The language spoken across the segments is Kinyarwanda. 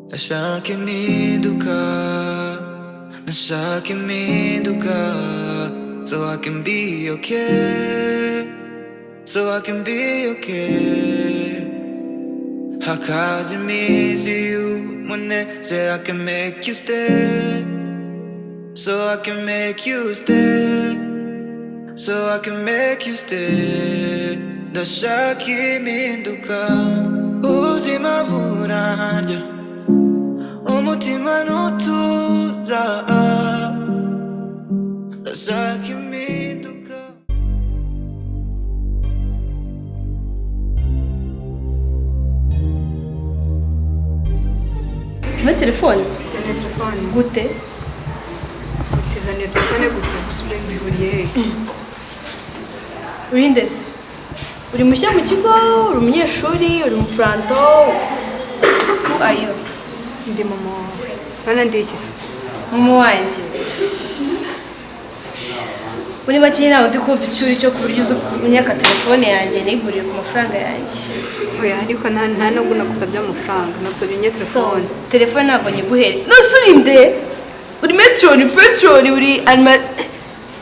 Ndashaka impinduka, ndashaka impinduka, so I can be okay, so I can be okay. Hakaza iminsi y'umunezero, I can make you stay, so I can make you stay, so I can make you stay. Ndashaka impinduka, ubuzima burarya, umutima ntutuza. Ndashaka impinduka. Muri telefone? Nkeneye telefone. Gute? Tizaniye telefone gute? Gusa ibyo bihuriye he? Uri ndetse uri mushya mu kigo, uri umunyeshuri, uri mu puranto? Who are you? Ndi mama wawe. Bana ndikize. Mama wanjye, muri make ntabwo ndi kumva icyo uri cyo, ku buryo uza kunyaka telefone yanjye niguriye ku mafaranga yanjye. Oya, ariko nta nubwo nagusabye amafaranga, nagusabye nye So telefone. Telefone ntabwo nyiguhere. Nose uri nde? Uri matron, patron, uri anima,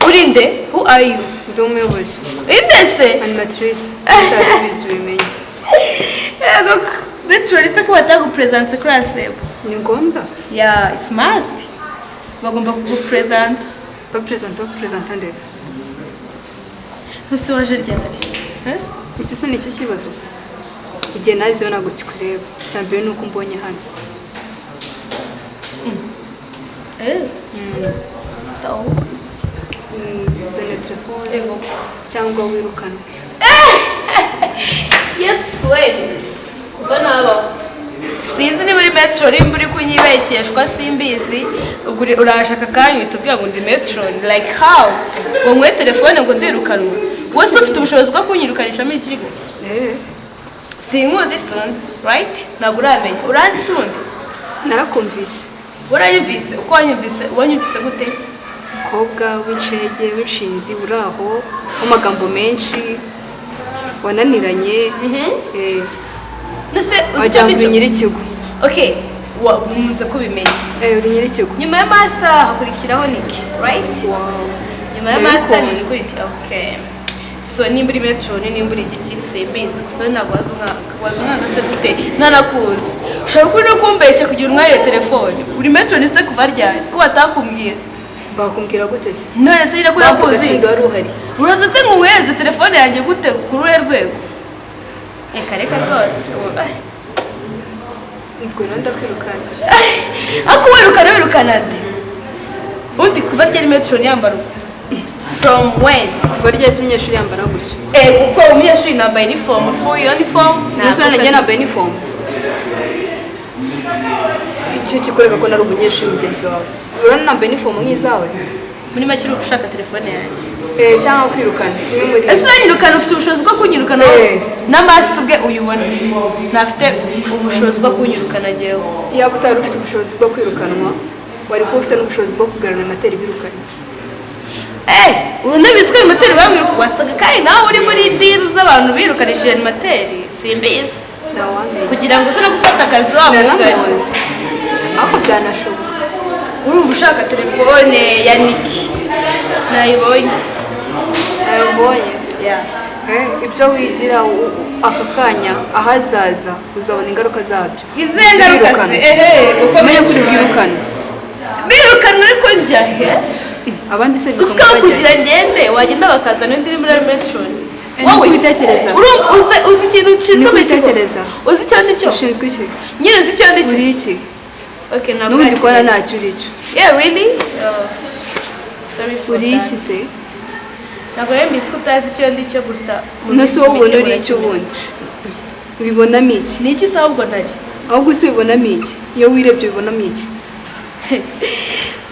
uri nde? Who are you? Ndi umuyobozi. Uri nde se? Animatrice. Utabizi ubimenye. Yego, matron se ko batagupresente kuri asebo? Ni ngombwa? Yeah, it's must, bagomba kugupresenta. Baperezanta ndeka. Ese waje ryari? Eh? Icyo se nicyo kibazo? Igihe naziyo ntabwo kikureba. Icya mbere ni uko umbonye hano. Eh. So, Nzaniye telefone ego. cyangwa wirukanwe. Yes, we. Kuva nabaho. Sinzi niba uri metro, nimba uri kunyibeshyeshwa simbizi. Ubwo uraje aka kanya uhita ubwira ngo ndi metro, like how? Ngo nkwe telefone ngo ndirukanwe. Wowe se ufite ubushobozi bwo kunyirukanisha muri iki kigo? Eh, Sinkuzi, sunzi, right? Ntabwo uramenya. Uranzi se ubundi? Narakumvise. Uranyumvise? Uko wanyumvise, wanyumvise gute? Umukobwa w'inshege, w'inshinzi, uri aho w'amagambo menshi, wananiranye. Eh, Nese uzi wagira icyo ngo uri ndi cyo? nyir'ikigo. Okay, wa nkunze kubimenya. Eh, uri nyir'ikigo. Nyuma ya master hakurikiraho Niki, right? Wow. Nyuma ya master Ndabikunze. ni ikurikiraho. Okay. So nimba uri metron, nimba uri igiki simbizi, gusa ntabwo waza umwaka. Waza umwaka se gute? Ntanakuzi. Ushobora kuba uri no kumbeshya kugira umwanya wa telefone. Uri metron se kuva ryari? Ko batakumbwiye se? Bakumbwira gute se? None se nyine ko Bavuga yakuzi? sindi wari uhari. Uraza se nkuheze telefone yanjye gute, kuri uruhe rwego? Reka reka rwose. Ubwo rero ndakwirukana. Ako wirukana, wirukana ati undi kuva ryari metron yambara uko? From when? Kuva ryahise umunyeshuri yambara gutyo? Eh, kuko umunyeshuri nambaye uniform, full uniform. Umusore nagiye nambaye uniform. Icyo kikwereka ko nari umunyeshuri mugenzi wawe. Urabona nambaye uniform nk'izawe? Muri make uri ushaka telefone yanjye. Eh, cyangwa kwirukana kimwe muri Ese uranyirukana? Ufite ubushobozi bwo kunyirukana? Eh. Na master ubwe uyibona ntafite ubushobozi bwo kunyirukana jyewe. Yaba utari ufite ubushobozi bwo kwirukanwa, wari kuba ufite n'ubushobozi bwo kugarura animateri birukanye. Eh, unabizi ko animateri bamwiruka, wasaga kandi nawe uri muri deal z'abantu birukanishije animateri, simbizi. Ntawamenya. Kugira ngo uze no gufata akazi wa mugani. Sinanamuzi, ariko byanashoboka. Urumva ushaka telefone ya Niki, nayibonye. Nayo mbonye. Yeah. Eh, ibyo wigira aka kanya, ahazaza uzabona ingaruka zabyo. Izihe ngaruka se? Zirukana. Ehe, uko Umenye ko uri menshi bwirukane. Birukanwe ariko njya he? Abandi se Usika birukanwa kugira bajya? ngende, wagenda bakazana undi uri muri metron. Eh, niko ubitekereza. Urumva uzi ikintu nshinzwe Niko mu kigo? ubitekereza. Uzi icyo ndi cyo? Ushinzwe iki? Nyine uzi icyo ndi cyo? Uri iki? Okay, ntabwo N'ubundi kubona urakimenya. ntacyo uri cyo. Yeah, really. Oh, sorry for Uri that. iki se? Ntabwo rero mbizi ko utazi icyo ndi cyo, gusa mu None minsi se wowe ubona mike uri iki murakimenya. ubundi? Wibonamo iki? Ni iki se ahubwo ntari? Ahubwo se wibonamo iki? Iyo wirebye wibonamo iki?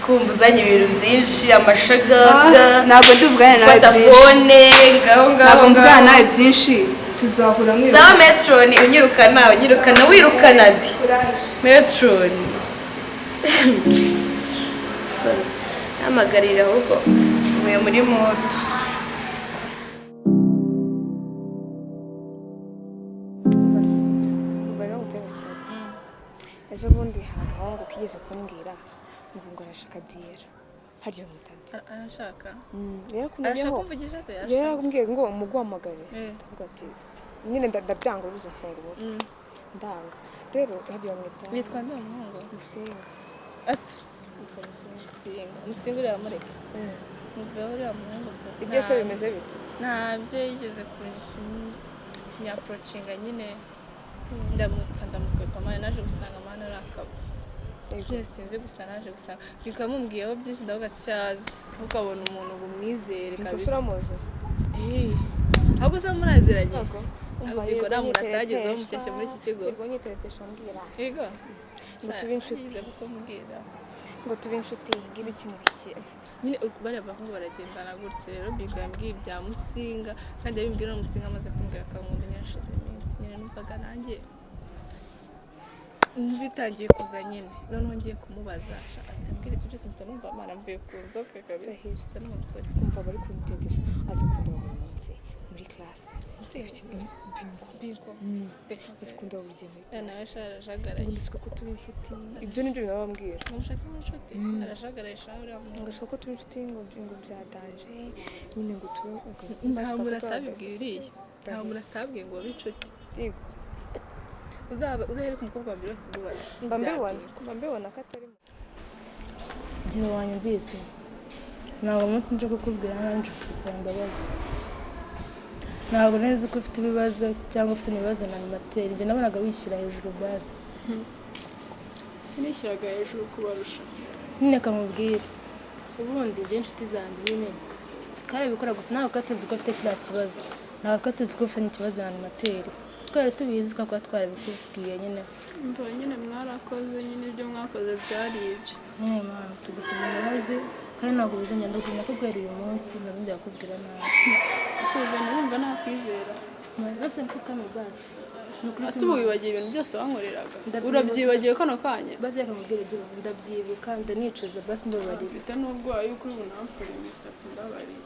Kumva uzanye ibintu byinshi, amashagaga. Ntabwo ndivugana nawe Fata byinshi. phone ngaho ngaho. Ntabwo mvugana Ngaho. nawe byinshi, tuzahura Sawa. mwiruka. Metron unyirukana, unyirukana, wirukana di metron. Sorry. Hamagarira ahubwo mvuye muri moto. Umva rero ngutere story. Ejo Ejo bundi hari agahungu kigeze kumbwira ngo arashaka Diyera, harya bamwita nde? Arashaka. Yarakuntumyeho. Arashaka kumvugisha se? Arashaka. Yarambwiye ngo muguhamagare. Eh. Ndavuga ati nyine ndabyanga, urubuze mfunga umutwe. Ndanga rero. Harya bamwita Witwa nde uwo muhungu? Musinga. Ati Yitwa Musinga. Musinga, Musinga uriya mureke. Muveho uriya muhungu pe. Ibyo se bimeze bite? Ntabyo yigeze kunyapproachinga nyine, ndamwika, ndamukwepa mani. Naje gusanga mani ari akaba nyine sinzi, gusa naje gusanga bikaba mubwiyeho byinshi. Ndavuga ati cyazi ntukabona umuntu ngo umwizere. Biko Kabisa. uramuzi? Eh, ahubwo se muraziranye? Umva, Ahubwo yirirwa nta muntu atagezeho nyiteretesha, mushyashya muri iki kigo. Yirirwa nyiteretesha, ambwira Yego. ngo tube inshuti. Yigeze kukumbwira. Ngo tube inshuti, ngo ibiki n'ibiki. Nyine bariya bahungu baragendana gutya. Rero Bigo yambwiye ibya Musinga, kandi yabimbwiye no Musinga amaze kumbwira akankunda. Nyarashize iminsi nyine numvaga nanjye bitangiye kuza nyine. Noneho ngiye kumubaza sha, ahita ambwira ibyo byose, mpita numva amara mvuye ku nzoka kabisa. Ndahiro. Mpita numva ukuri. Umva, bari kuntetesha, aza kundeba buri munsi muri classe. Musinga? Bingo. Bigo. Aza kundeba buri gihe muri Ya nawe classe. sha, arajagaraye. Ngo ndashaka ko tuba inshuti. Ibyo nibyo bintu baba bambwira. Ngo mushake inshuti, arajagaraye sha uriya Ngo muhungu. ashaka ko tuba inshuti, ngo bya danger nyine, ngo tube Nta ngo muntu bashaka ko tuba atabibwiye uriya, nta muntu atabwiye ngo babe inshuti. Yego. Uzaba uzahere ku mukobwa wa mbere wese umubaza. Mba mbibona, mba mbibona ko atari Igihe wanyumvise, ntabwo umunsi nje kukubwira nanje kugusaba imbabazi. Ntabwo nzi ko ufite ibibazo cyangwa ufite ibibazo na animateri. Njye nabonaga wishyira hejuru basi. Sinishyiraga hejuru kubarusha. Nyine kamubwira, ubundi njye inshuti zanjye nyine karabikora gusa, ntabwo tuzi ko afite kiriya kibazo, ntabwo tuzi ko ufitanye ikibazo na animateri. Twari tubizi ko kuba twarabikubwiye nyine. Mva nyine, mwarakoze nyine, ibyo mwakoze byari ibyo. Nyine mama, tugusaba imbabazi kandi ntabwo bizongera. Ndagusaba ko guhera uyu munsi ntazongera kukubwira nabi. Ese ubu urumva nakwizera? Basi mfukame basi. Ni ukuri. Ese ubu wibagiwe ibintu byose wankoreraga? Ndabyibuka. Urabyibagiwe kano kanya? Basi reka mubwire ibyo ndabyibuka, ndanicuza, basi mbabarira. Mfite n'ubwoba yuko uri bunamfure imisatsi. Mbabariye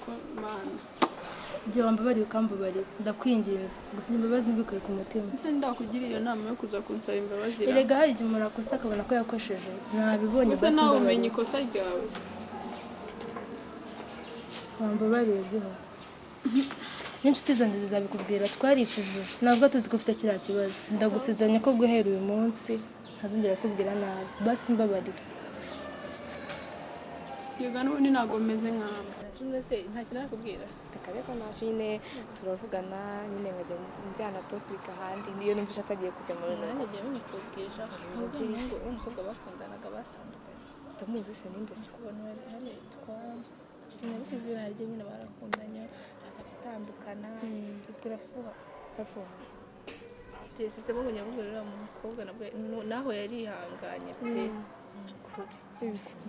ko mana. Igihe wambabariye ukambabarira, ndakwinginze gusa, imbabazi mbikuye ku mutima. Ese ndakugira iyo nama yo kuza kunsaba imbabazi ra? Erega hari igihe umuntu akosa akabona ko yakosheje, ntabibonye. Ese Basi nawe umenya mbabarira. ikosa ryawe? Wambabariye giho, n'inshuti zanjye zizabikubwira. Twaricujije, ntabwo tuzi ko ufite kiriya kibazo. Ndagusezeranya ko guhera uyu munsi ntazongera kukubwira nabi. Basi mbabarira. Yega n'ubundi ntabwo meze nkawe. Se nta kintu arakubwira? Akareka, ntacyo. Nyine turavugana nyine, nkajya njyana topic ahandi niyo numvise atagiye kujya muri Nanjye agiye binyikubwira. Ntuzi umuhungu w'umukobwa bakundanaga batandukanye? Ndamuzi se? Ninde se? Ku bantu bari hano yitwa, sinibuka izina rye nyine, barakundanye baza gutandukana. Uzwi urafuha. Arafuha. Tesizemo ngo nyamubwira uriya mukobwa nabwo naho yarihanganye pe, ni ukuri.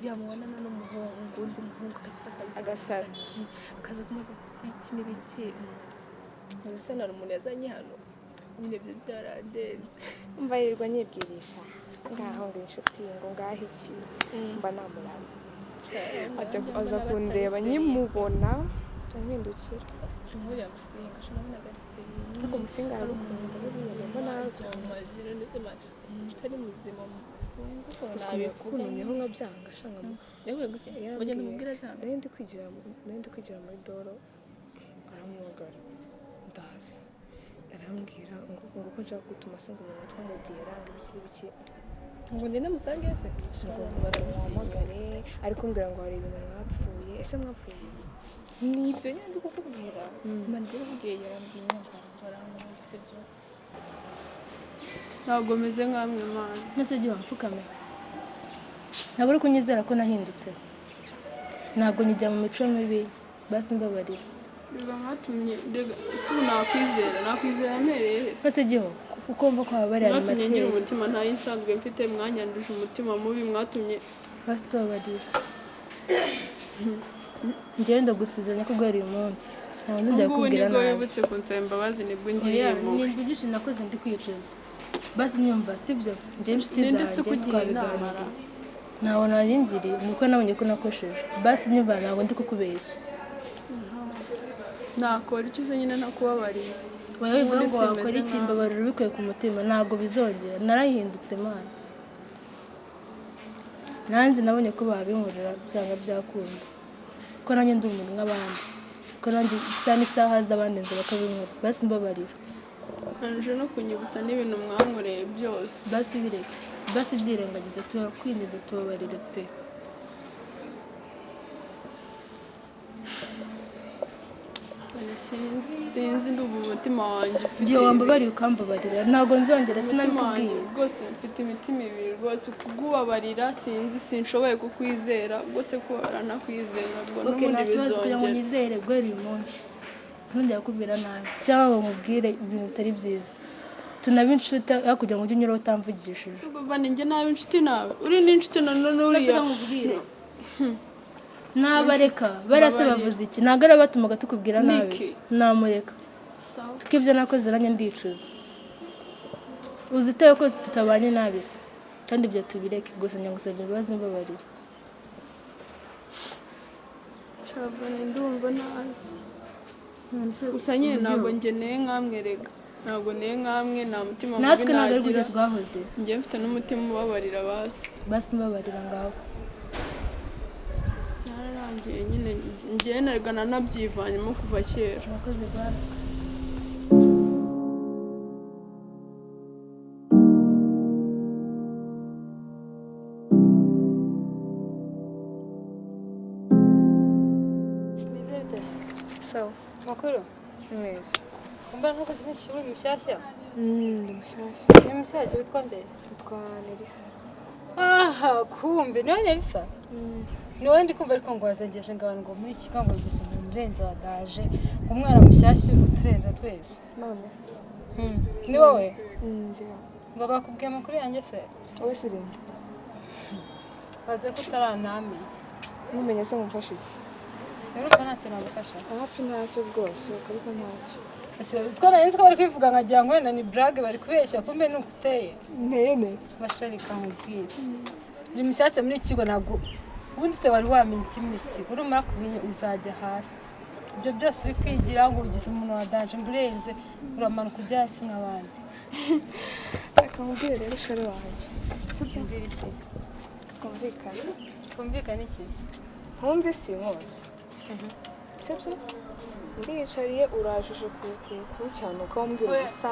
Yamubonana n'umuhungu, undi muhungu akaza akabivuga. Agasara. Ati akaza kumubaza ati iki n'ibiki, ese nari umuntu yazanye hano nyine, ibyo byarandenze. Umva, yirirwa nyibwirisha ngaho ngo inshuti, ngo ngaho iki, mba namurana. Ajya aza kundeba, nkimubona ampindukira. Sinkuriya Musinga sha, nabonaga ari sérieux. Ariko Musinga aragukunda buriya, mbona. Yamazira ndetse umuntu utari muzima, sinzi ukuntu Gusa nabivuga. yakuntumyeho nkabyanga shanga. Yaguye guke ngo genda umubwire aze hano. Nari ndi kwigira muri doro, arampamagara, ndaza, arambwira ngo ko nshaka gutuma se ngo umuntu witwa Mudiyera, ngo ibiki n'ibiki. Ngo ngende musange se? Ngo muhamagare, ari kumbwira ngo hari ibintu mwapfuye. Ese mwapfuye ibiki? Ni ibyo nyine ndi kukubwira mani, ndababwiye, yarambwiye ngo barankunda, sibyo? Ntabwo meze nkamwe mana. Mbese gihe wamfukame, ntabwo uri kunyizera ko nahindutse, ntabwo nkijya mu mico mibi. Basi mbabarira. Reba mwatumye, rega ese ubu nakwizera mpereye he se? Mbese giho uko wumva ko wababariye Mwatumye ngira animateri. umutima ntayo nsanzwe mfite, mwanyanduje umutima mubi, mwatumye. Basi tubabarira. Njyewe ndagusezeranya ko guhera uyu munsi ntabwo nzongera Ubungubu kukubwira nibwo nabi. wibutse kunsaba imbabazi, nibwo ngiriye Oya, impuhwe. ni ibyo byinshi nakoze ndi kwicuza. Basi nyumva, sibyo? Njyewe inshuti Ninde se zanjye ukugira inama? twabiganiriye, ntabwo naringiriye, ni uko nabonye ko nakosheje. Basi nyumva, ntabwo ndi kukubeshya. Nakora icyo uzi nyine nakubabariye. Oya, wivuga Ubundi ngo wakora simeze iki? nkawe. Mbabarira ubikuye ku mutima, ntabwo bizongera. Narahindutse mana, nanjye nabonye ko babinkorera byanga byakunda, ko nanjye ndi umuntu nk'abandi, ko nanjye isaha n'isaha z'abandi nzu bakabinkora. Basi mbabarira. Anje no kunyibutsa n'ibintu mwankoreye byose. Basi bireke, basi byirengagize, turakwinginze, tubabarire pe. Sinzi, ndumva umutima wanjye ufite Igihe wambabariye ukambabarira, ntabwo nzongera. Umutima wanjye Sinabikubwiye. rwose mfite imitima ibiri rwose, kukubabarira sinzi, sinshoboye kukwizera rwose, kubabara nakwizera ubwo Ok, n'ubundi nta kibazo. Kugira ngo bizongera. nyizere, guhera uyu munsi sinongera kukubwira nabi cyangwa ngo nkubwire ibintu bitari byiza. Tunabe inshuti aho kugira ngo ujye unyuraho utamvugishije. Ubwo Vani, njye nawe inshuti nawe uri n'inshuti na none uriya. Mbese nkubwire, nabareka barase. Mbabarira. Bavuze iki? Ntabwo ari batumaga tukubwira nabi. Niki? Namureka. Sawa. Kuko ibyo nakoze nanjye ndicuza. Uzitewe ko tutabanye nabi se kandi, ibyo tubireke. Gusa nyagusabye imbabazi, mbabarira. Shavani, ndumva ntazi gusa nyine ntabwo ngeneye nkamwe rega, ntabwo neye nkamwe, nta mutima mubi Natwe ntabwo ari nagira. gutyo twahoze. Njye mfite n'umutima ubabarira basi. Basi mbabarira ngaho. Byararangiye nyine, njye nerega nanabyivanyemo kuva kera. Murakoze basi. Meze bite se? Sawa. Makuru? Ni meza. Mbona ntukoze iki, uri mushyashya? Ndi mushyashya. Ni mushyashya, witwa nde? Nitwa Nelisa. Aha, kumbe niwe Nelisa? Ni wowe ndi kumva, ariko ngo wazengeje ngo abantu ngo muri iki kigo ngo bigize umuntu urenze wa daje, umwana mushyashya uturenze twese. None? Ni wowe? Njyewe. Ngo bakubwiye amakuru yanjye se? Wowe se urinde? Baze ko utaranamenya. Ntumenye se ngo mfashe iki? Rero ko nta kintu nagufasha. Hafi ntacyo rwose, ariko ntacyo. Ese uziko nari nzi ko bari kwivuga nkagira ngo wenda ni blague, bari kubeshya, kumbe ni uko uteye. Ntene. Basharika nkubwire. Uri mushyashya muri iki kigo, ntabwo ubundi se wari wamenya iki muri iki kigo. Urumara kumenya uzajya hasi. Ibyo byose uri kwigira ngo ugize umuntu wa danger ngo urenze, uramanuka ujya hasi nk'abandi. Reka nkubwire rero shore wanjye. Sibyo? Mbwira iki? Twumvikane. Twumvikane iki? Nkunzi sinkuzi. Sibyo? Ndiyicariye urajuje kuncyanuka umbwira ubusa,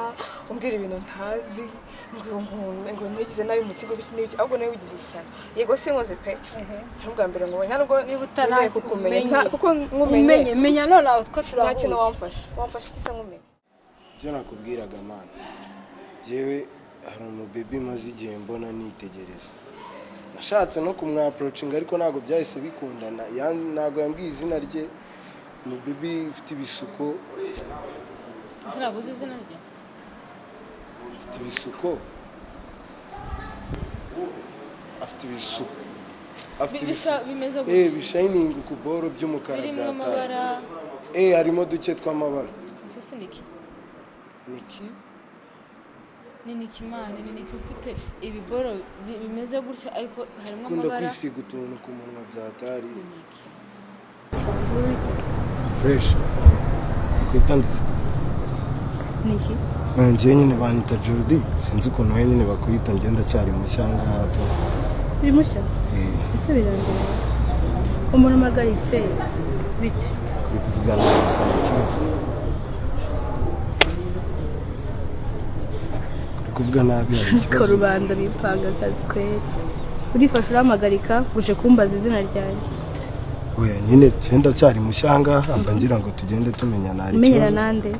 umbwira ibintu ntazi, ngo ntigize nabi mu kigo biki n'ibiki, ahubwo nawe wigize ishyano. Yego sinkuzi pe. Ntubwa mbere ngo nta nubwo Niba utarazi nkeneye kukumenya. umenye. Kuko nkumenye. Umenye, menya none aho two Nta kintu turahuye. wamfasha. Wamfasha iki se nkumenye? Ibyo nakubwiraga mana, yewe hari umubebi maze igihe mbona nitegereza, nashatse no kumwapproachinga ariko ntabwo byahise bikundana. Ntabwo yambwiye izina rye. Umubebi ufite ibisuko. Ese ntabwo uzi izina rye? Afite ibisuko, afite ibisuko, afite ibisuko. Bimeze Eh, bishiningi ku boro by'umukara. Birimo Byataye. amabara. Eh, harimo duke tw'amabara. Ese si Niki? Niki. Ni Niki mani, ni Niki ufite ibiboro bimeze gutya ariko harimo Ukunda amabara. kwisiga utuntu ku munwa byatari. Niki. Fresh kwitanditse. Niki. Njyewe nyine banyita Jordi, sinzi ukuntu wowe nyine bakwita, njye ndacyari mushya ngaha tu. Uri mushya? Eh. Ese birandeba ko mbona umagaritse bite? Uri kuvugana gusa, nta kibazo. Uri kuvuga nabi, hari Ko ikibazo? rubanda bipanga akazi kweri, urifashe urahamagarika uje kumbaza izina ryanjye. Oya nyine njye ndacyari mushya ngaha, mba ngira ngo tugende tumenyana, hari Umenyera ikibazo? nande?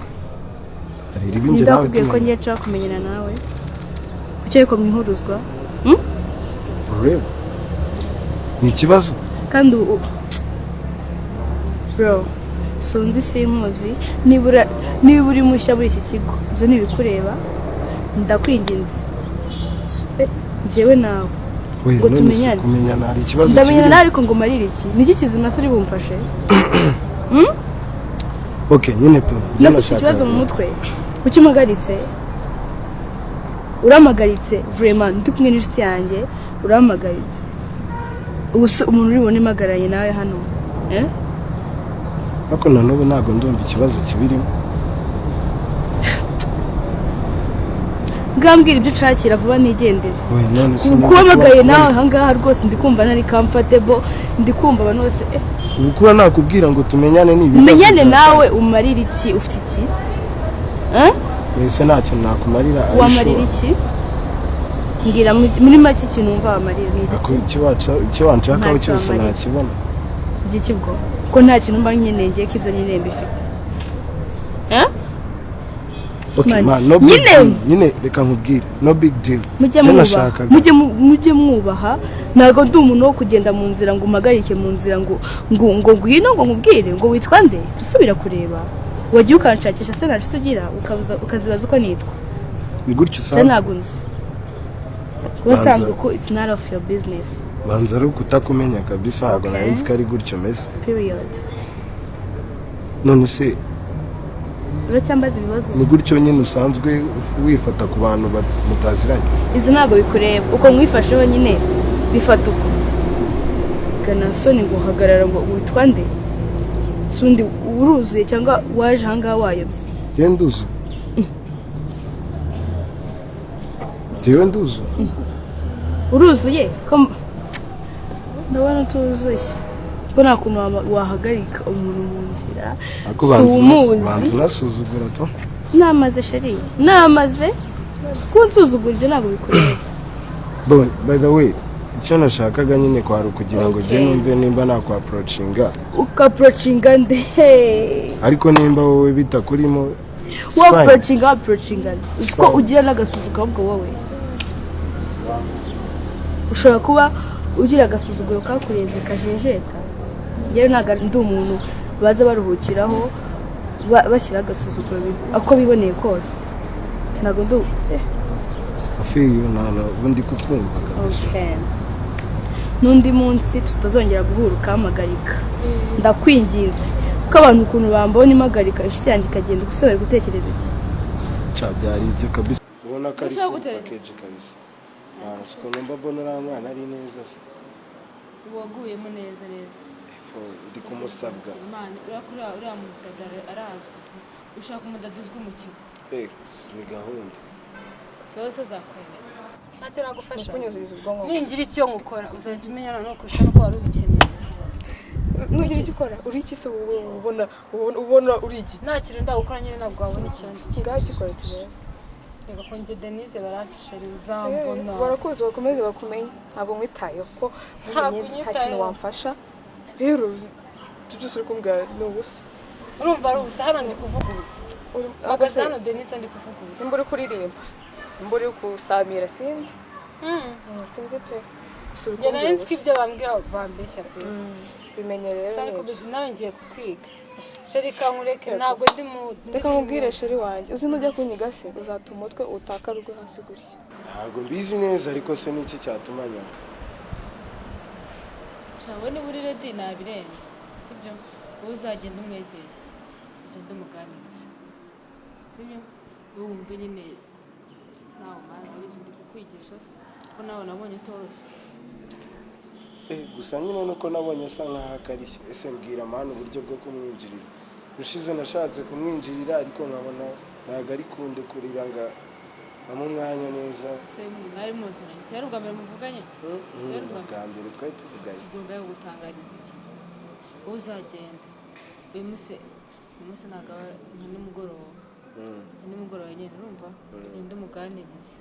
Hari iribi njye Ninde nawe wakubwiye ko tumenyana? ngiye nshaka kumenyana nawe? Kuki ko mwihuruzwa? For real, ni ikibazo? Kandi ubu bro sunzi sinkuzi, nibura niba uri mushya muri iki kigo ibyo ntibikureba. Ndakwinginze. Njyewe nawe Oya, ngo none se tumenyane. Kumenyana hari ikibazo Ndamenyana kibirimo? nawe ariko ngo marire iki? Niki kizima se uri bumfashe? Okay, nyine tu njye Nase ufite ikibazo mu mutwe? Kuki umugaritse? Uramagaritse vraiment, ndi kumwe n'inshuti yanjye uramagaritse. Ubu se umuntu uri bubone impagararanye nawe hano, eh? Ariko na n'ubu ntabwo ndumva ikibazo kibirimo. Ngambwira ibyo ushakira vuba nigendere. Oya, none se niba Kuhamagaye kuba- nawe ahangaha rwose ndi kumva ntari comfortable, ndi kumva abantu bose Ubu kuba nakubwira ngo tumenyane ni ibibazo Menyane bya- nawe umarira iki? Ufite iki? Eh? Ese nta kintu nakumarira, are you Wamarira sure? iki? Mbwira muri make ikintu wumva wamarira ni iki? Ako icyo wanshakaho Ntacyo cyose wamarira. nakibona. Igiki bwo ko nta kintu mba nkeneye ngiye ko ibyo nkeneye mbifite? Eh? Okay, Man. man, no big Nyine. deal. Nyine reka nkubwire, no big deal. Mujye Njye mwubaha. nashakaga Mujye mwubaha. Ntabwo ndi umuntu wo kugenda mu nzira ngo umpagarike mu nzira ngo ngwino ngo nkubwire ngo witwa nde, usubira kureba wagiye ukanshakisha se nta nshuti ugira, ukazibaza uko nitwa. Ni gutyo Cyangwa usanzwe? ntabwo nzi kuba Banza. nsanzwe ko it's none of your business. Banza ari ukutakumenya kabisa, ntabwo Okay. nari nzi ko ari gutyo meze. Period. None se Uracyambaza ibibazo? Ni gutyo nyine usanzwe wifata ku bantu mutaziranye? Ibyo ntabwo bikureba. Uko mwifasheho nyine bifata uko gana soni ngo uhagarara ngo witwa nde, si undi uruzuye cyangwa waje ahangaha wayobye? Njyewe nduzuye, njyewe nduzuye. Uruzuye ko ndabona utuzuye, ko nta kuntu wahagarika umuntu mu nzira. Ariko banza Sumuzi. Banza unasuzugura to. Namaze chéri, namaze kunsuzugura, ibyo ntabwo bikureba. Bon, by the way, icyo nashakaga nyine kwari ukugira ngo njye Okay. numve nimba nakwapproachinga. Ukaapproachinga nde? Ariko nimba wowe bitakurimo, it's fine. Waapproachinga nde? Uzi ko Fine. ugira n'agasuzuguro? Ahubwo wowe ushobora kuba ugira agasuzuguro kakurenze kajejeta. Njyewe ntabwo ndi umuntu baza baruhukiraho bashyira agasuzuguro ako biboneye kose. Ntabwo ndi I feel you, nta ubundi kukumva kabisa. Okay. N'undi munsi tutazongera guhura ukampagarika, ndakwinginze, kuko abantu ukuntu bambonye impagarika inshuti yanjye ikagenda, gusa bari gutekereza iki? Cya byari ibyo kabisa, ubona ko ari Ushaka full gutereta? package kabisa. Nta ukuntu mba mbona uriya mwana ari neza se. Waguyemo neza neza. Ndi kumusabwa. Imana, uriya kuriya uriya mudada arazwi tu. Ushaka umudada uzwi mu kigo. Eh, ni gahunda. Cyangwa se azakwemera, ntacyo nagufasha. Kunyuzuriza ubwonko. Ningira icyo nkukora uzahita umenya noneho kurusha nuko wari ubikeneye. Nugira icyo ukora uri iki se? Wowe ubona uri iki? Nta kintu ndagukora nyine, ntabwo wabona icyo ndi cyo. Ngaho gikora turebe. Reka ko njye Denise baransi chéri, uzambona. Barakuzi, bakomeze bakumenye. Ntabwo nkwitayeho kuko Ntabwo nkumenye nta kintu unyitayeho. wamfasha. Rero ibyo byose uri kumbwira ni ubusa. Urumva ari ubusa? Hano ndi kuvuga ubusa. Mpagaze hano Denise, ndi kuvuga ubusa. Nimba uri kuririmba, nimba uri gusamira, sinzi. Sinzi pe, gusa uri Njye nari kumbwira nzi ko ubusa. ibyo bambwira bambeshya pe. Bimenye rero Gusa ariko ni ibyo. nawe ngiye kukwiga chéri, kankureke, ntabwo ndi mu ndi Reka nkubwire chéri wanjye, uzi nujya kunyiga se uzata umutwe utakara ugwe hasi gutya. Ntabwo mbizi neza, ariko se niki cyatuma nyanga? Shawe, niba uri ready nabirenze, sibyo? Wowe uzagenda umwegere, ugende umuganirize, sibyo? Wowe wumve nyine nawe mwana, urabizi ndi kukwigisha se ko nawe nabonye utoroshye. Eh, gusa nyine nuko nabonye asa nkaho akarishye. Ese mbwira mani uburyo bwo kumwinjirira. Ushize nashatse kumwinjirira ariko nkabona ntabwo ari kunde kurira ngo amuhe umwanya neza. Se mwari muziranye? Se ari ubwa mbere muvuganye? Se ari ubwa mbere? Bwa mbere twari tuvuganye. Ugomba gutangariza iki? Wowe uzagenda uyu munsi ntabwo aba nka nimugoroba, nka nimugoroba nyine, urumva, ugende umuganirize,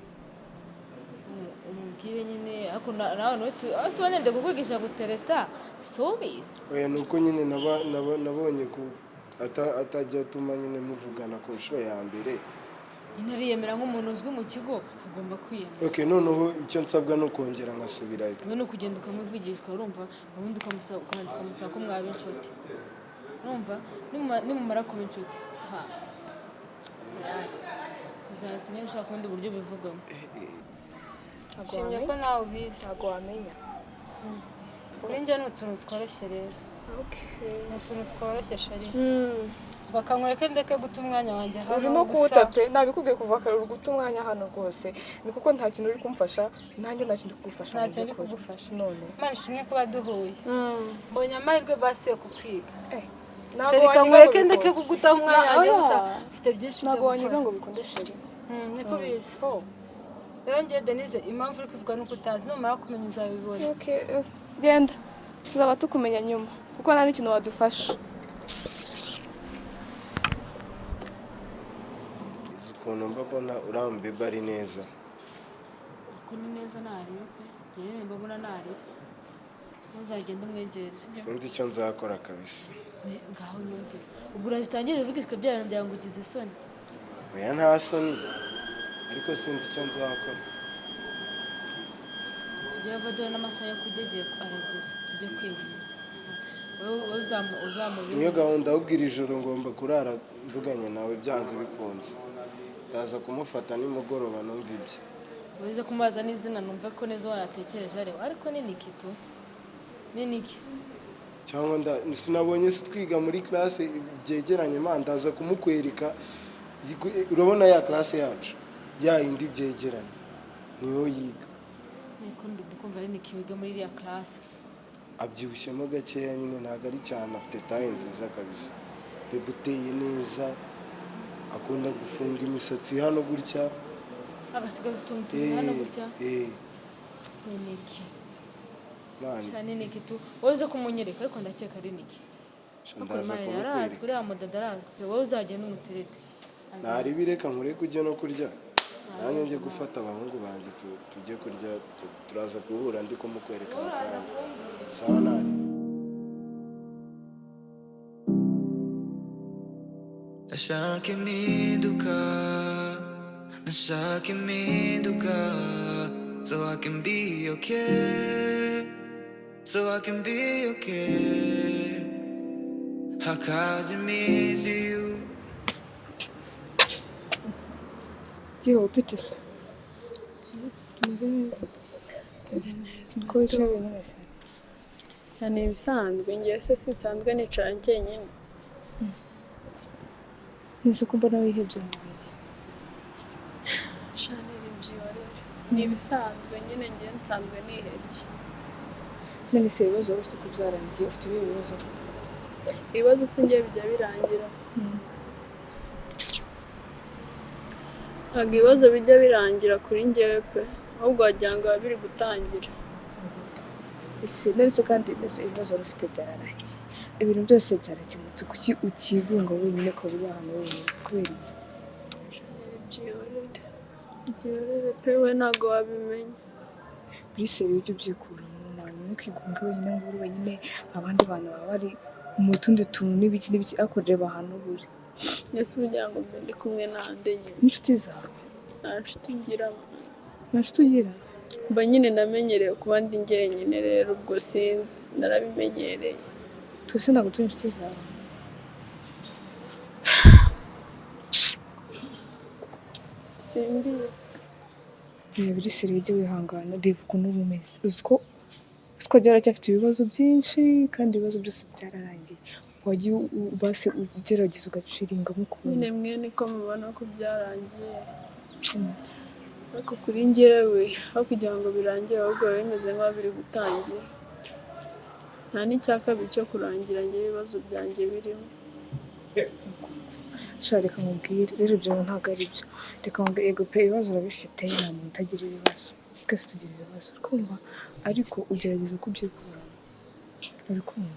umubwire nyine. Ariko nawe aho si wenda kukwigisha gutereta, si ubizi? Oya, ni uko nyine nabonye ko atajya atuma nyine muvugana ku nshuro ya mbere. Nyine ariyemera nk'umuntu uzwi mu kigo, agomba kwiyemera. Okay, noneho icyo nsabwa ni ukongera nkasubirayo. Wowe ni ukugenda ukamuvugishwa, urumva, ubundi ukamusaba, ukabanza ukamusaba ko mwaba inshuti, urumva? Nimumara kuba inshuti, ha, uzahita nyine ushaka ubundi buryo ubivugamo. Ntabwo Nshimye ko wamenya. nawe ubizi. Ntabwo wamenya. Kuri njye ni utuntu tworoshye rero. Ni utuntu tworoshye chéri, bakankureke ndeke guta umwanya wanjye hano. Urimo Gusa kuwuta pe, nabikubwiye kuva kare, uri guta umwanya hano rwose. Ni kuko nta kintu uri kumfasha, nanjye nta kintu kugufasha. Nta Mu kintu ndi by'ukuri. kugufasha. None Imana ishimwe kuba duhuye, mbonye amahirwe basi yo kukwiga. Ntabwo Chéri, wanyiga ngo kankureke ndeke bikunde. kuguta umwanya wanjye, Oya. gusa mfite byinshi byo Ntabwo wanyiga gukora. ngo bikunde chéri. Niko bizi. Oh. Rero ngewe Denise, impamvu uri kuvuga nuko utazi, numara kumenya uzabibona. Okay, genda, tuzaba tukumenya nyuma kuko nta n'ikintu wadufasha. Uzi ukuntu mba mbona uriya mubebe ari neza? Ko ni neza, ntarebe ngewe mba mbona ntarebe. Ntuzagende umwegere, sibyo? Sinzi icyo nzakora kabisa. Ngaho nyumve, ubwo uraje utangire uvugishwa bya bintu byawe ngo ugize isoni. Oya, nta soni, ariko sinzi icyo nzakora. Tujye va, dore n'amasaha yo kurya agiye arageze, tujye kwirira. Wowe uzamubiri. Niyo gahunda ahubwo, iri joro ngomba kurara mvuganye nawe byanze bikunze. Ndaza kumufata nimugoroba numva ibye. Uze kumubaza n'izina, numve ko neza wanatekereje areba, ariko ni Niki tu, ni Niki. Cyangwa sinabonye se twiga muri classe byegeranye ma? Ndaza kumukwereka. Urabona ya classe yacu ya yindi byegeranye, niyo yiga. Niko ndikumva ari Niki wiga muri iriya classe. Abyibushyemo gakeya nyine, ntabwo ari cyane, afite taille nziza kabisa, bebe uteye neza, akunda gufunga imisatsi hano gutya. Agasigaza utuntu tubiri hano gutya. Eh. Ni Niki. Man. Sha, ni Niki tu, wowe uze kumunyereka, ariko ndakeka ari Niki. Sha, Ariko ndaza Maya arazwi. kumukwereka. Uriya mudada arazwi pe, wowe uzagenda umuterete. Ntaribi, reka nkureke ujye no kurya, nanjye njye gufata abahungu banjye tujye kurya, turaza guhura ndi kumukwereka mu kanya. Sawa, ntari. Ndashaka impinduka, ndashaka impinduka, so I can be okay, so I can be okay. Hakaza iminsi you Giho, bite se? Byiza. Umeze neza? Meze neza. Ko wicaye wenyine se? Ni ibisanzwe, ngewe se sinsanzwe nicara njyenyine? Nese ko mbona wihebye mu iki? Shanel, byihorere, ni ibisanzwe nyine, ngewe nsanzwe nihebye. None se ibibazo wari ufite ko byarangiye, ufite ibihe bibazo? Ibibazo se ngewe bijya birangira? Ntabwo ibibazo bijya birangira kuri ngewe pe, ahubwo wagira ngo biba biri gutangira. Ese none se kandi, nese ibibazo wari ufite byararangiye, ibintu byose byarakemutse, kuki ukigunga wenyine, ukaba uri ahantu wenyine, kubera iki? Shanel, byihorere, byihorere pe, we ntabwo wabimenya. Bise ujye ubyikuramo mwana, ntukigunge wenyine ngo uri wenyine, abandi bantu baba bari mu tundi tuntu n'ibiki n'ibiki, ariko reba ahantu uba uri. Ese ugira ngo mbe ndi kumwe nande nyine? N'inshuti zawe. Nta nshuti ngira. Nta nshuti ugira? Mba nyine namenyereye kuba ndi njyenyine, rero ubwo sinzi, narabimenyereye. Twese ntabwo turi inshuti zawe? Simbizi. Reba, iri seri, ujye wihangana, reba ukuntu uba umeze. Uzi ko byaracyafite ibibazo byinshi kandi ibibazo byose byararangiye. Wagiye basi ugerageza ugaciringamo ukuntu. Nyine mwe niko mubona ko byarangiye, ariko kuri njyewe aho kugira ngo birangire ahubwo biba bimeze nk'aho biri gutangira. Nta n'icya kabiri cyo kurangira njyewe ibibazo byanjye birimo. Sha, reka nkubwire rero, ibyo ntabwo ari byo. Reka nkubwire, yego pe, ibibazo urabifite, nta muntu utagira ibibazo, twese tugira ibibazo, uri kumva? Ariko ugerageza kubyikuramo, uri kumva?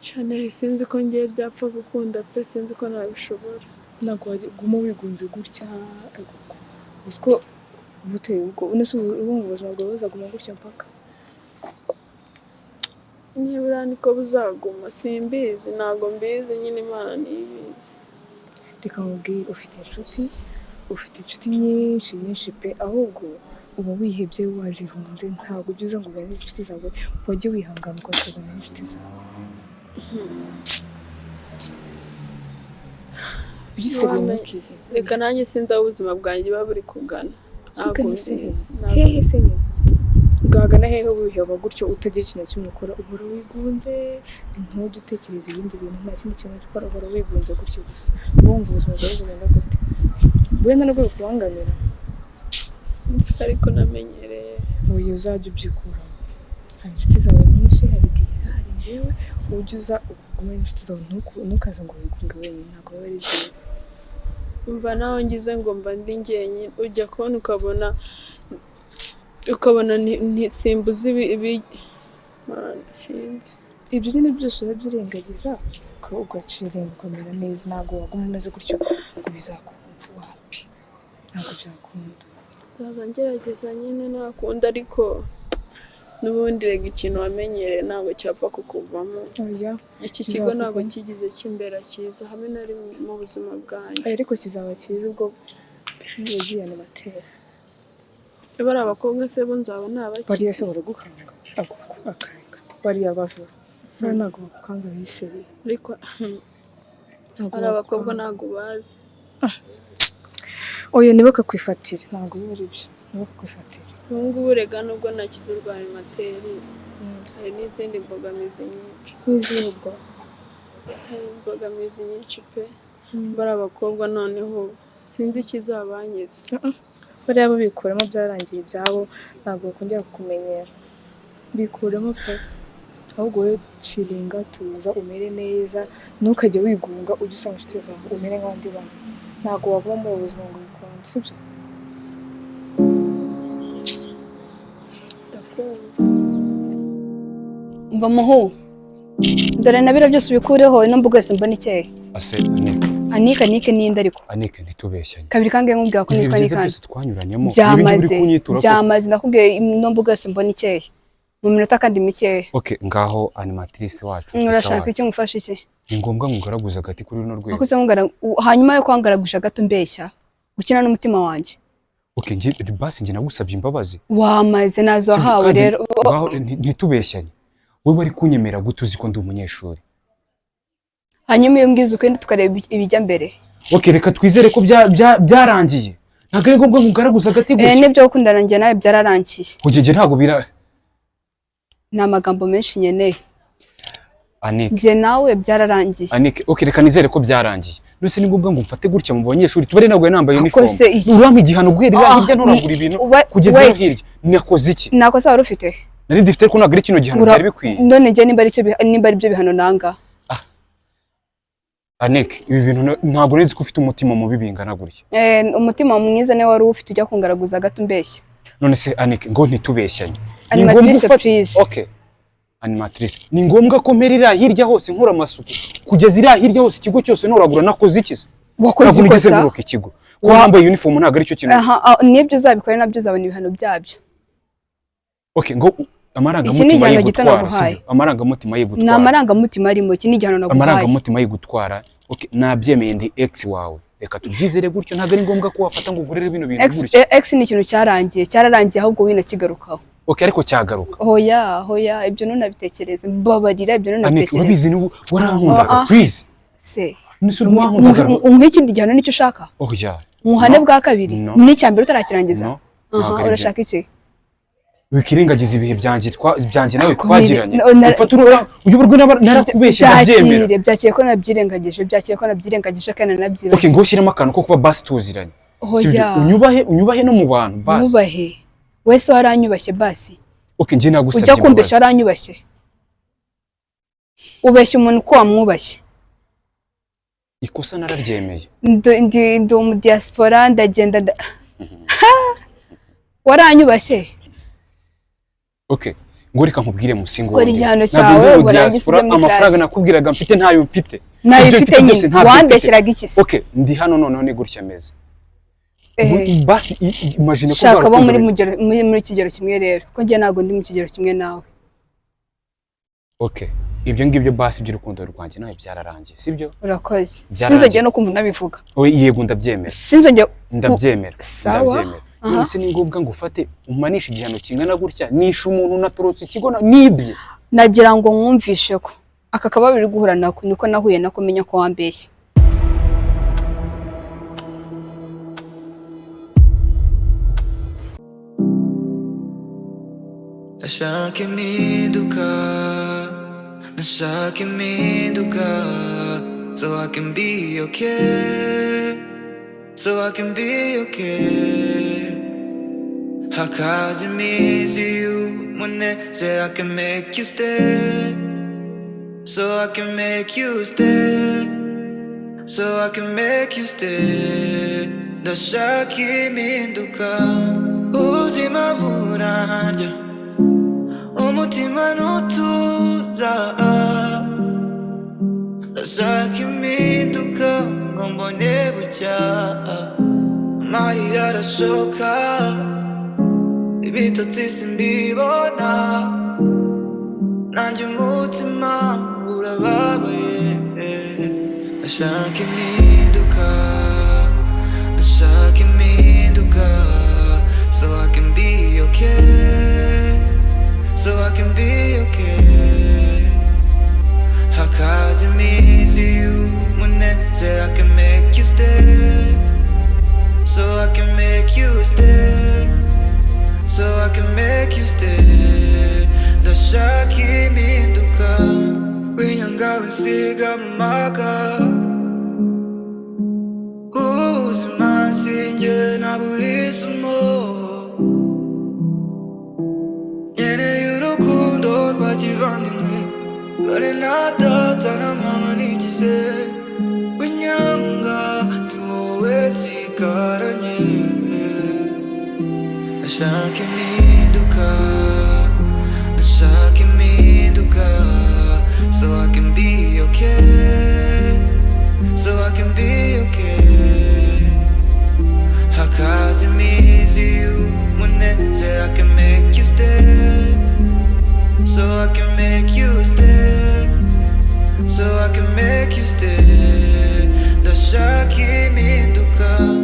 Chanel, sinzi ko ngiye byapfa gukunda pe, sinzi ko nabishobora. Ntabwo waguma wigunze gutya, uzi ko uba uteye ubwoba. None se ubu ubuzima bwawe buzaguma gutya mpaka? Nibura niko buzaguma, simbizi, ntabwo mbizi nyine, Imana niyo ibizi. Reka nkubwire, ufite inshuti, ufite inshuti nyinshi nyinshi pe, ahubwo uba wihebye wazihunze, ntabwo ujya uza ngo uganirize inshuti zawe. Wajye wihangana ukaganira n'inshuti zawe. Byisebeye. Wamenye. Ntukihebe. Reka nanjye sinzi aho ubuzima bwanjye buba buri kugana, ntabwo Ugana se mbizi. hehe? Hehe se nyine bwagana hehe wiheba gutyo, utagira ikintu na kimwe ukora, uhora wigunze, ntujye utekereza ibindi bintu, nta kindi kintu ujya ukora, uhora wigunze gutyo gusa. Uba wumva ubuzima bwawe bugenda gute? Wenda nubwo bikubangamira. Nzi ko ariko namenyereye. Oya, uzajya ubyikuramo. Hari inshuti zawe nyinshi, hari Diya, hari njyewe, ujye uza ugume n'inshuti zawe, ntukaze ngo wigunge wenyine, ntabwo biba ari byiza. Umva, nawe ngize ngo mba ndi njyenyine, ujya kubona ukabona simbuze ibi. Man, sinzi. Ibyo nyine byose urabyirengagiza, ugacira, ukamera neza. Ntabwo waguma umeze gutyo ngo bizakunda. Wapi, ntabwo byakunda. Nzaza ngerageza nyine, nakunda, ariko n'ubundi rega ikintu wamenyereye ntabwo cyapfa kukuvamo. Oya. Iki kigo ntabwo Kizakuvamo. Kigize kimbera cyiza habe na rimwe mu buzima bwanjye. Ariko kizaba cyiza ubwo yagiye animateur. Bari abakobwa se bo nzaba nabakize? Bariya se baragukanga? Akanga bariya bavura bariya, ntabwo bagukanga biseriye. Ariko Ntabwo ari abakobwa bagukanga. Ntabwo bazi. Oya, ntibakakwifatire, ntabwo biba ari byo, ntibakakwifatire. Ubu ngubu rega nubwo nakize urwa animateur, hari n'izindi mbogamizi nyinshi. Nk'izihe ubwo? Hari imbogamizi nyinshi pe. Bari abakobwa noneho sinzi ikizabangiza. Bariya bo bikuramo, byarangiye ibyabo, ntabwo bakongera kukumenyera. Bikuremo pe. Ahubwo wowe chillinga, tuza, umere neza, ntukajye wigunga, ujye usanga inshuti zawe, umere nk'abandi bana. Ntabwo waguma muri ubu buzima ngo bikunde, sibyo? Ndakumva. Umva muhu, dore na biriya byose ubikureho, ino mbuga yose mbona ikeye. Ase Anike. Anike, Anike ninde ariko? Anike, ntitubeshyanye. Kabiri kangahe nkubwira ko Ibihe nitwa byiza Nikandi? byose twanyuranyemo, n'ibindi uri Byamaze. kunyitura ko. Byamaze, ndakubwiye, ino mbuga yose mbona ikeye mu minota kandi mikeya. Okay, ngaho animatrice wacu, teacher Urashaka wacu. iki? Ngufashe iki? Ni ngombwa ngo ugaraguze agati kuri runo rwego? Wakoze hanyuma yo kwangaragusha gato, mbeshya, gukina n'umutima wanjye. Okay, nge basi njye nagusabye imbabazi. Wamaze nazo. Sibyo, Wahawe kandi rero. ngaho ntitubeshyanye, wowe wari kunyemera gute uzi ko ndi umunyeshuri? Hanyuma iyo mbwiza ukuri tukareba ibijya mbere. Okay, reka twizere ko byarangiye. Ntabwo ari ngombwa ngo ugaraguze agati gutya. N'ibyo gukundana njye nawe byararangiye. Kugeza njye ntabwo bira. Ni amagambo menshi nkeneye. Anike. Njye nawe byararangiye. Anike, okay, reka nizere ko byarangiye. None ni ngombwa ngo mfate gutya mu banyeshuri tubare? Ntabwo nambaye uniform. Se iki? Urampa igihano guhera iriya Ah, hirya ntoragura ibintu kugeza wait. hirya. Nakoze iki? Nta kosa wari ufite. Nari ndifite, ariko ntabwo ari kino gihano byari bikwiye. None njye nimba ari byo bihano nanga. Anike, ibi bintu ntabwo nzi ko ufite umutima mubi bingana gutya. Umutima mwiza niwe wari ufite ujya kungaraguza gato umbeshya. None se Anike, ngo ntitubeshyanye, ni ngombwa Animatrice, ufate please. Okay, animatrice, ni ngombwa ko mpera iriya hirya hose nkora amasuku kugeza iriya hirya hose, ikigo cyose ntoragura? Nakoze iki se? Wakoze Ntabwo nigeze ikosa. nturuka ikigo. Kuba nambaye uniform ntabwo aricyo kintu. Aha, ah, n'ibyo uzabikora nabyo uzabona ibihano byabyo. Okay, ngo Iki ni amarangamutima igihano gito yigutwara, naguhaye. sibyo? Amarangamutima Ni yigutwara. amarangamutima arimo, iki ni igihano naguhaye. Amarangamutima yigutwara. Okay, nabyemeye, ndi ex wawe, reka tubyizere gutyo. Ntabwo ari ngombwa ko wafata ngo ugurire bino bintu Ex, gutya. ex ni ikintu cyarangiye, cyararangiye, ahubwo winakigarukaho. Okay, ariko cyagaruka. Hoya, hoya, ibyo ntunabitekereze, mbabarira, ibyo Anike, ntunabitekereze. urabizi ni warankundaga. Ah, ah. Please. Se Nise wankundaga. Umuhe ikindi gihano nicyo ushaka? Oya. Umuhane No. bwa kabiri? No. N'icya mbere utarakirangiza? No, Aha, ntabwo ari byo. urashaka iki? Wikirengagiza ibihe byanjye byanjye nawe Ako twagiranye. no, Ufata urora uyoborwe narakubeshye, ndabyemera. Byakire, byakire ko nabyirengagije, byakire ko nabyirengagije kandi Okay, nanabyibagiwe. ngo ushyiremo akantu ko kuba basi tuziranye. Sibyo? Hoya. Unyubahe, unyubahe no mu bantu basi. Mwubahe wese, waranyubashye basi. Okay, njye nagusabye Ujya kumbeshya, imbabazi. waranyubashye. Ubeshya umuntu ko wamwubashye. Ikosa nararyemeye. Ndi umudiaspora, ndagenda waranyubashye. Okay, ngo reka nkubwire musingo. Kora igihano Ntabwo ndi cyawe, mu urangize diaspora, ujye muri amafaranga class. nakubwiraga mfite ntayo mfite. Ntayo Ibyo ufite mfite byose nyine. ntabyo mfite. Wambeshyeraga iki se? Okay, ndi hano noneho ni gutya ameze. Basi imagine ko Shaka abo rwa muri rukundo muri kigero kimwe rero, ko njye ntabwo ndi mu kigero kimwe nawe. Okay, ibyo ngibyo basi by'urukundo rwanjye nawe byararangiye, sibyo? Urakoze. Byararangiye. Sinzongera no kumva unabivuga. Oye, yego, ndabyemera. Sinzongera. Ndabyemera. Sawa. Ndabyemera. Aha. None se ni ngombwa ngo ufate umanishe igihano kingana gutya? Nishe umuntu, naturotse ikigo, nibye? Nagira ngo mwumvishe ko aka kababaro uri guhura nako niko nahuye nako menya ko wambeshye. Ndashaka impinduka, ndashaka impinduka, so I can be okay, so I can be okay. Hakaza iminsi y'umunezero, I can make you stay, so I can make you stay. So I can make you stay. Ndashaka impinduka. Ubuzima burarya, umutima ntutuza. Ndashaka impinduka ngo mbone bucya. Amarira arashoka, ibitotsi simbibona. Nanjye umutima urababaye. Ndashaka impinduka, ndashaka impinduka. So I can be okay, so I can be okay. Hakaza iminsi y'umunezero. I can make you stay, so I can make you stay, so I can make you stay. Ndashaka impinduka. Winyanga, winsiga mu maga. Ubuzima sinjye nabuhisemo. Nkeneye urukundo rwa kivandimwe. Dore na data na mama nigize. Winyanga, ni wowe nsigaranye. Ndashaka impinduka, ndashaka impinduka. So I can be okay, so I can be okay. Hakaza iminsi y'umunezero. I can make you stay, so I can make you stay, so I can make you stay. Ndashaka impinduka.